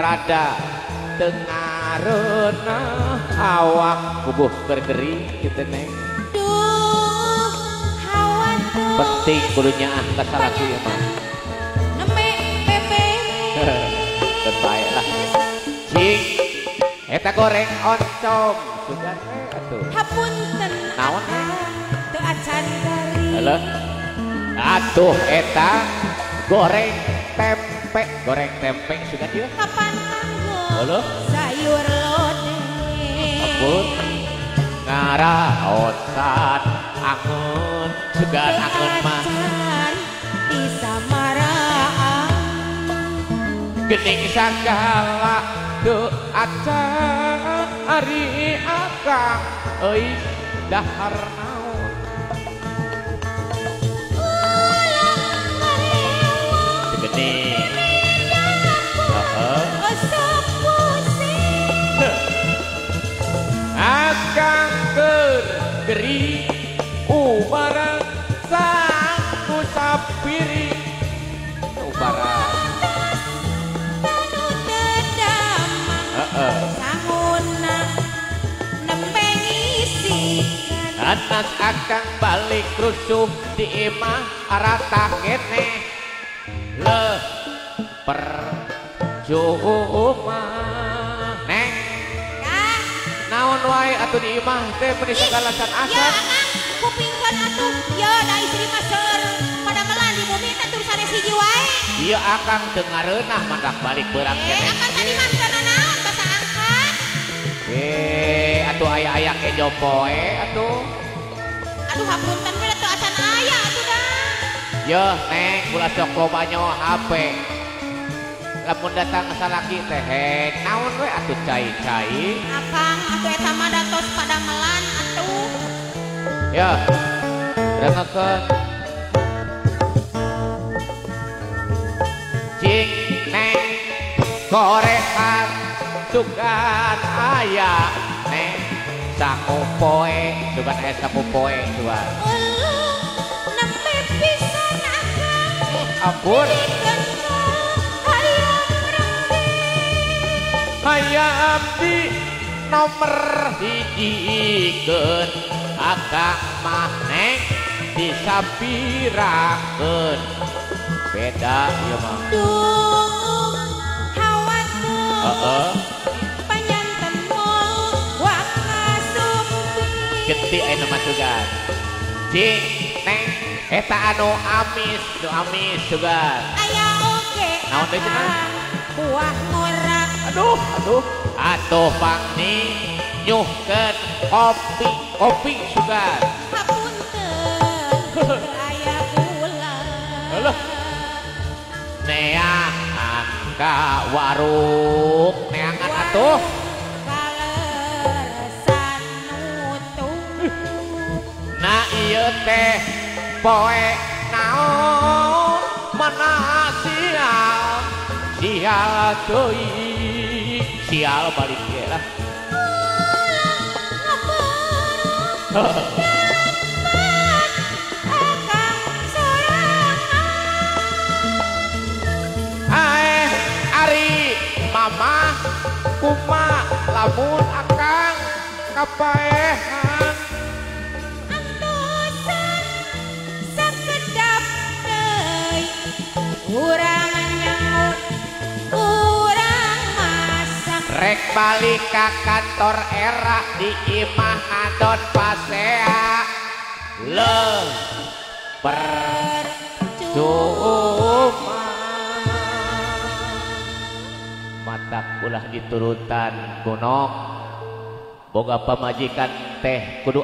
rada teu ngareunah awak bubuh bergeri kitu Neng. Duh hawa teu penting kudu nyaah ka salaki ieu mah. Neme pepe. Terbaik lah. Cing eta goreng oncom sugan we atuh. Hapunten. Naon teu acan kari. Heuh. Atuh eta goreng tempe sugan ieu. Kapan kanggo? Heuh. Sayur lodeh. Ampun. Ngaraosan angeun sugan angeun mah. Di samaraan. Gening sagala teu acan ari akang euy dahar naon. Ulah Gening. Heeh. Osok pusing. Akang keur gering ubaran sangu sapiring ubaran. Sanguna nembe ngisikan. Anas akang balik rusuh di imah rata keneh leh percuma Neng. Naon wae atuh di imah teh meuni sagala can Ya asan. akang kupingkeun atuh. Ya da istri mah seueur pada melan di bumi teh tulisane siji wae. Ieu akang teu ngareunah mandak balik beurang keneh. Akang tadi mah teu nanaon basa angkat. Atuh aya-aya kejo poe atuh. Aduh hapunten we teu acan aya atuh dah. Yeuh Neng ulah sok loba nyawa HP. Lamun datang salaki teh hek naon we atuh cai-cai. Akang atuh eta mah da tos pada melan atuh. Yeuh. Rengekeun. Cing Neng korehan sugan aya Neng sangu poe sugan aya sangu poe sugan. Uluh nembe pisan akang. Ampun. Hayam di nomor hijikeun akang mah Neng disapirakeun beda ieu mah. Duh hawa teu. Heeh. Panyanten wakasumpi. Geti aya mah sugan. Cing Neng eta anu amis nu amis sugan. Aya oge. Naon deui cenah? Buah ngora. Aduh, aduh. Atuh pangni nyuhkeun kopi, kopi sugan. Hapunten teu aya gula. Heuh. Neangan ka warung, neangan atuh. Kaleresan nutup. Nah ieu teh poe naon mana sial. Sial teuing, sial balik ge lah. Aeh ari mama kuma lamun akang kapaehan. Antosan sakedap deui urang nyangut urang masak. Rek balik ka kantor era di imah ngadon pasea leuh percuma. Matak ulah diturutan gunok boga pamajikan teh kudu